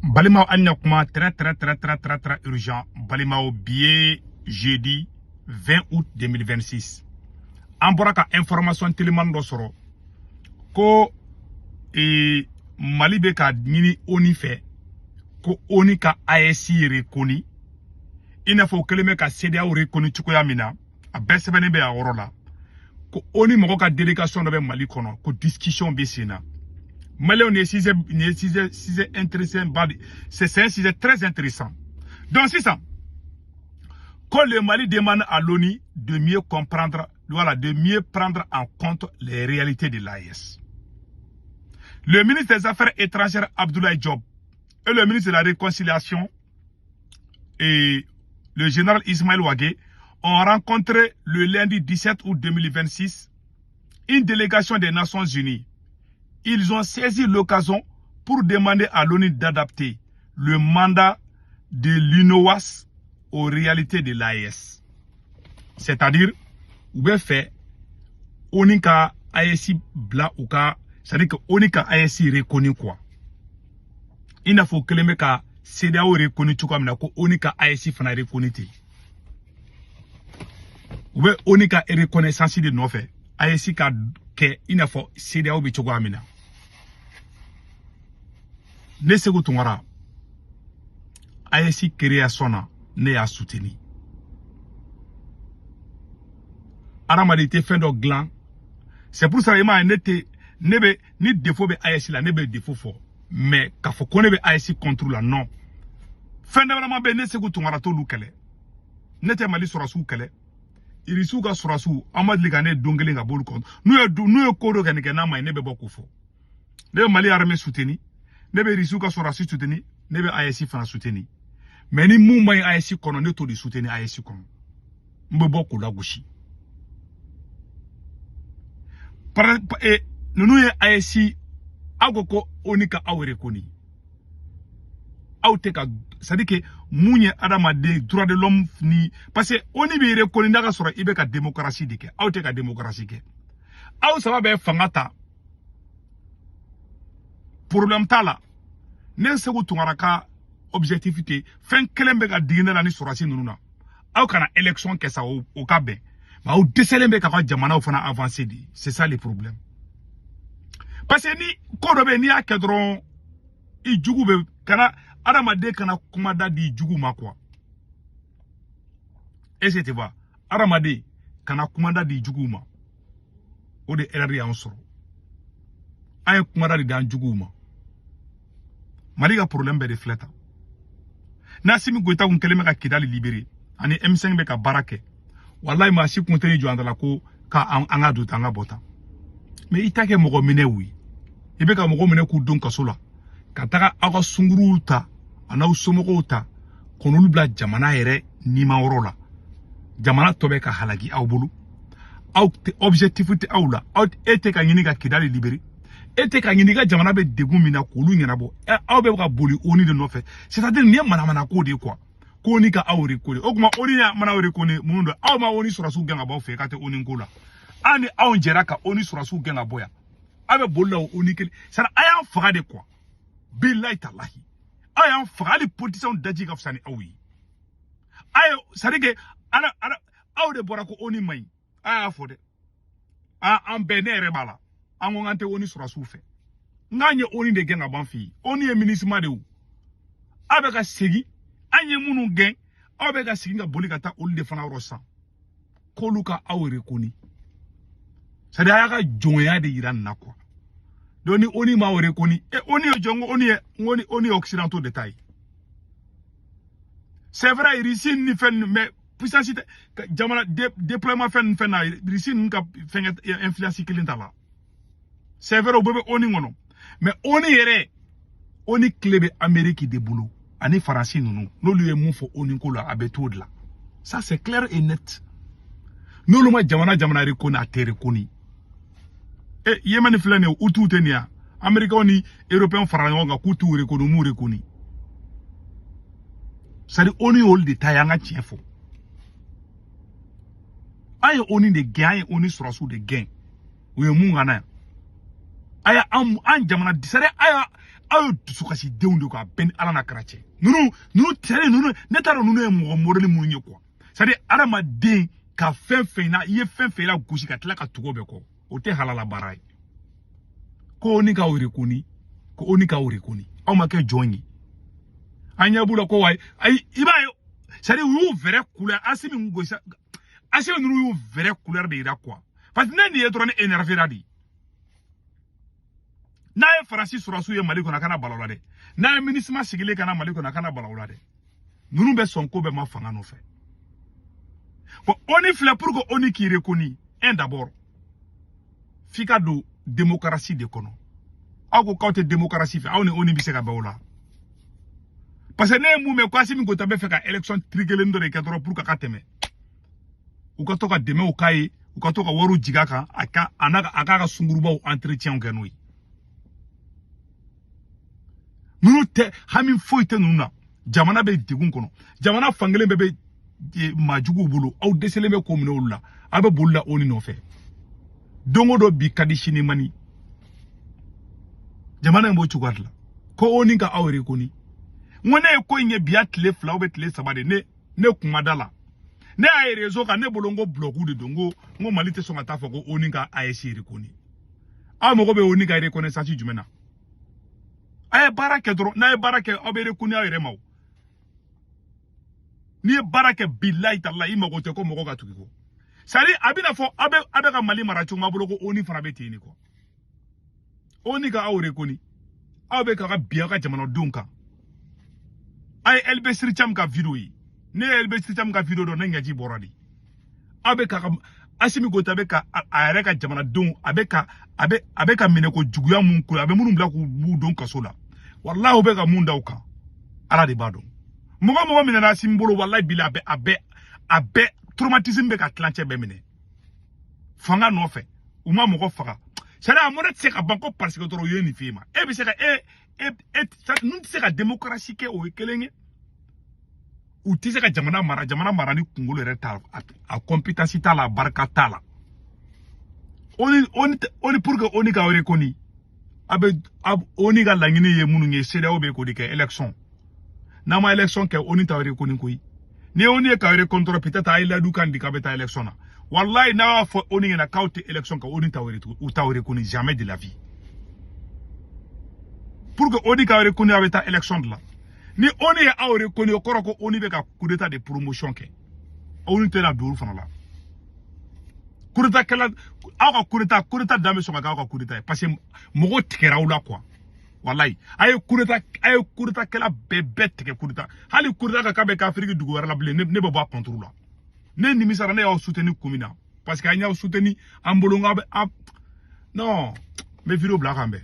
Balimaw, an na kuma très très très très très très urgent. Balimaw, bi ye jeudi 20 août 2026. An bɔra ka information teliman dɔ sɔrɔ ko Mali bɛ ka ɲini ONU fɛ ko ONU ka AES reconnu, i n'a fɔ o kɛlen bɛ ka CEDEAO reconnu cogoya min na. A bɛɛ sɛbɛnnen bɛ a yɔrɔ la ko ONU mɔgɔ ka délégation dɔ bɛ Mali kɔnɔ, ko discussion bɛ sen na. Maliyɛnw, nin ye sujet, nin ye sujet intéressant ba de. C'est un sujet très intéressant. Donc sisan ko le Mali demande à l'ONU de mieux comprendre, voilà, de mieux prendre en compte les réalités de l'AES. Le ministre des Affaires étrangères Abdoulaye Diop et le ministre de la Réconciliation et le général Ismaël Wagué ont rencontré le lundi 17 août 2026 une délégation des Nations Unies. Ils ont saisi l'occasion pour demander à l'ONU d'adapter le mandat de l'UNOWAS aux réalités de l'AES. C'est-à-dire, u bɛ fɛ ONU ka AES bila u ka, c'est-à-dire que ONU ka AES reconnu quoi. I n'a fɔ o kɛlen bɛ ka CEDEAO reconnu cogoya min na, ko ONU ka AES fana reconnu ten. U bɛ ONU ka reconnaissance de nɔfɛ, AES ka kɛ i n'a fɔ CEDEAO bɛ cogoya min na. Ne Sekou Tounkara, AES création na, ne y'a soutenu. Adamaden, i tɛ fɛn dɔ dilan. C'est pour ça, i m'a ye, ne tɛ, ne bɛ ni défaut bɛ AES la, ne bɛ défaut fɔ, mais k'a fɔ ko ne bɛ AES contre la, non. Fɛn damadama bɛ yen, ne Sekou Tounkara t'olu kɛlɛ. Ne tɛ Mali sɔrɔsiw kɛlɛ, Irisiw ka sɔrɔsiw, an ma deli ka ne don kelen ka b'olu kɔnɔ. N'u ye ko dɔ kɛ nin kɛ n'a ma ɲi, ne bɛ bɔ k'o fɔ. Ne bɛ Mali armée soutenu, ne bɛ Irisiw ka sɔrɔsi soutenu, ne bɛ AES fana soutenu. Mais ni mun ma ɲi AES kɔnɔ, ne t'o de soutenu AES kɔnɔ, n bɛ bɔ k'o lagosi. Par ninnu ye AES, aw ko ko ONU ka aw reconnu, aw tɛ ka, c'est à dire que mun ye adamaden droit de l'homme ni, parce que ONU b'i reconnu n'a ka sɔrɔ i bɛ ka démocratie de kɛ. Aw tɛ ka démocratie kɛ. Aw saba bɛ fanga ta, problème t'a la. Ne Sekou Tounkara ka objectif tɛ fɛn kelen bɛ ka digi ne la ni sɔrɔsi ninnu na. Aw kana élection kɛ sa, o ka bɛn, mais aw dɛsɛlen bɛ k'aw ka jamanaw fana avancer de. C'est ça le problème, parce que ni ko dɔ bɛ yen, n'i y'a kɛ dɔrɔn, i jugu bɛ kana, adamaden kana kumada di jugu ma quoi. Est-ce que tu vois? Adamaden kana kumada di jugu ma. O de erreur y'an sɔrɔ. An ye kumada de d'an juguw ma. Mali ka problème bɛɛ de filɛ tan. N'Assimi Goïta kun kɛlen bɛ ka Kidali libéré ani M5 bɛ ka baara kɛ, walayi, maa si kun tɛ ni jɔ an da la ko ka an ka don tan, an ka bɔ tan. Mais i t'a kɛ mɔgɔ minɛ ye, i bɛ ka mɔgɔ minɛ k'u don kaso la, ka taga aw ka sunkuruw ta a n'aw somɔgɔw ta k'olu bila jamana yɛrɛ nimayɔrɔ la. Jamana tɔ bɛ ka halaki aw bolo. Aw tɛ, objectif tɛ aw la. Aw e tɛ ka ɲini ka Kidali libéré, e tɛ ka ɲini i ka jamana bɛ degun min na k'olu ɲɛnabɔ. Aw bɛ ka boli ONU de nɔfɛ. C'est à dire, nin ye manamana ko de ye quoi, ko ONU ka aw reconnu. O tuma ONU mana aw reconnu, mun don? Aw ma ONU sɔrɔsiw gɛn ka bɔ aw fɛ yen k'a tɛ ONU ko la. An ni anw jɛra ka ONU sɔrɔsiw gɛn ka bɔ yan, aw bɛ boli la o ONU kelen. C'est à dire, a y'an faga de quoi. Bilayi talahi, aw y'an faga. Hali politiciens daji ka fisa ni aw ye. A ye, c'est à dire que ala ala, aw de bɔra ko ONU man ɲi. A y'a fɔ dɛ, an bɛɛ, ne yɛrɛ b'a la, an ko k'an tɛ ONU sɔrɔsiw fɛ. N k'an ye ONU de gɛn ka bɔ an fɛ yen. ONU ye MINUSMA de ye o. Aw bɛ ka segin, an ye minnu gɛn, aw bɛ ka segin ka boli ka taa olu de fana yɔrɔ sisan k'olu ka aw reconnu. C'est à dire, a y'a ka jɔnya de yira nin na quoi. Donc ni ONU m'aw reconnu, e ONU ye jɔn? Ko ONU ye, n ko ni ONU ye occidentaux de ta ye. C'est vrai, Russie ni fɛn ninnu, mais puissance tɛ jamana déploiement fɛn ninnu fɛn na, Russie ninnu ka fɛnkɛ influence kelen t'a la. C'est vrai, u bɛɛ bɛ ONU kɔnɔ, mais ONU yɛrɛ, ONU tile bɛ Amérique de bolo ani Faransi ninnu. N'olu ye mun fɔ ONU ko la, a bɛ t'o de la. Ça, c'est clair et net. N'olu ma jamana jamana reconnu, a tɛ reconnu. E Yémen filɛ nin ye, Hutuw tɛ nin ya? Américains ni Européens farala ɲɔgɔn kan k'u t'u reconnu, m'u reconnu. C'est à dire, ONU y'olu de ta ye. An ka tiɲɛ fɔ, an ye ONU de gɛn, an ye ONU sɔrɔsiw de gɛn. U ye mun kana yan? A ye an jamana, c'est à dire, a y'a Aw ye dusukasidenw de quoi, a bɛɛ ni Ala n'a kɛra cɛ. Ninnu tɛrɛ ninnu, ne t'a dɔn ninnu ye mɔgɔ modèle minnu ye quoi. C'est à dire adamaden ka fɛn fɛn na, i ye fɛn fɛn la gosi ka tila ka tugu o bɛɛ kɔ, o tɛ halala baara ye. Ko ni k'aw reconnu, ko o ni k'aw reconnu, aw ma kɛ jɔn ye. An ɲɛ b'u la ko wayi, ayi, i b'a ye, c'est à dire u y'u vrai couleur. Asimi gosi, Asimi ninnu y'u vrai couleur de yira quoi, parce que ne nin ye dɔrɔn, ne énervé la de. N'a ye Faransi sɔrɔsiw ye Mali kɔnɔ, a kana bala o la dɛ. N'a ye MINUSMA sigilen ka na Mali kɔnɔ, a kana bala o la dɛ. Ninnu bɛ sɔn ko bɛɛ ma fanga nɔfɛ. Bon, ONU filɛ, pour que ONU k'i reconnu, un, d'abord f'i ka don démocratie de kɔnɔ. Aw ko k'aw tɛ démocratie fɛ, aw ni ONU bɛ se ka bɛn o la? Parce que ne ye mun mɛn, ko Asimi Goïta bɛ fɛ ka élection truquelen dɔ de kɛ dɔrɔn pour que a ka tɛmɛ, u ka to ka dɛmɛw k'a ye, u ka to ka wariw jigin a kan, a ka a n'a a k'a ka sungurubaw entretien kɛ n'o ye. Ninnu tɛ hami foyi tɛ ninnu na. Jamana bɛ degun kɔnɔ, jamana fankelen bɛɛ bɛ maajuguw bolo, aw dɛsɛlen bɛ k'o minɛ olu la, aw bɛ boli la ONU nɔfɛ. Don o don, bi ka di, sini man di. Jamana in b'o cogoya de la, ko ONU ka aw reconnu. N ko ne ye ko in ye bi ya tile 2 ou tile 3 de, ne kuma da la, ne y'a ye réseau kan, ne bolo n ko bloc de don. N ko Mali tɛ sɔn ka taa fɔ ko ONU ka AES reconnu. Aw mago bɛ ONU ka reconnaissance jumɛn na? A ye baara kɛ dɔrɔn. N'a ye baara kɛ, aw bɛ reconnu aw yɛrɛ ma. O n'i ye baara kɛ, bilayi tala, i mago tɛ ko mɔgɔ ka tugu i kɔ. C'est à dire a bɛna fɔ aw bɛ ka Mali mara cogo min, a bolo ko ONU fana bɛ ten de quoi. ONU ka aw reconnu, aw bɛ ka bin aw ka jamanadenw kan. A ye LB Siricam ka vidéo ye, ne ye LB Siricam ka vidéo dɔn, ne ɲɛji bɔra de. Aw bɛ ka Asimi Goïta bɛ ka a yɛrɛ ka jamanadenw, a bɛ ka a bɛ ka minɛ ko juguya mun ko, a bɛ minnu bila k'u b'u don kaso la, walahi u bɛ ka mun da u kan, Ala de b'a dɔn. Mɔgɔ mɔgɔ minɛna Asimi bolo, walahi bila, a bɛ traumatisme bɛ ka tilancɛ bɛɛ minɛ fanga nɔfɛ. U ma mɔgɔ faga, c'est à dire a mɔnɛ tɛ se ka ban ko parce que dɔrɔn u ye nin f'e ma. E bɛ se ka e e e ninnu tɛ se ka démocratie kɛ, o ye kelen ye. U tɛ se ka jamana mara, jamana mara ni kunkolo yɛrɛ t'a, a compétence t'a la, a barika t'a la. ONU, pour que ONU ka reconnu, a bɛ ONU ka laɲini ye minnu ye, CEDEAO bɛ k'o de kɛ, élection. N'a ma élection kɛ, ONU t'a reconnu koyi. Ni ONU ye ka reconnu dɔrɔn, peut-être a ye layidu kan di k'a bɛ taa élection na. Wallahi, n'a y'a fɔ ONU ɲɛna k'aw tɛ élection kɛ, ONU t'aw reconnu, u t'aw reconnu jamais de la vie. Pour que ONU ka reconnu, a bɛ taa élection de la. Ni ONU ye aw reconnu, o kɔrɔ ko ONU bɛ ka coup d'état de promotion kɛ. ONU tɛna don olu fana la. Coup d'état kɛla, aw ka coup d'état, coup d'état dan bɛ sɔn ka kɛ aw ka coup d'état ye, parce que mɔgɔw tigɛra aw la quoi. Wallahi, a ye coup d'état, a ye coup d'état kɛla bɛɛ tigɛ coup d'état. Hali coup d'état ka k'a bɛ kɛ Afiriki dugu wɛrɛ la bilen, ne bɛ bɔ a contre la. Ne nimisara, ne y'aw soutenir kun min na, parce que an y'aw soutenir an bolo, n k'aw bɛ a non, n bɛ vidéo bila kan bɛn.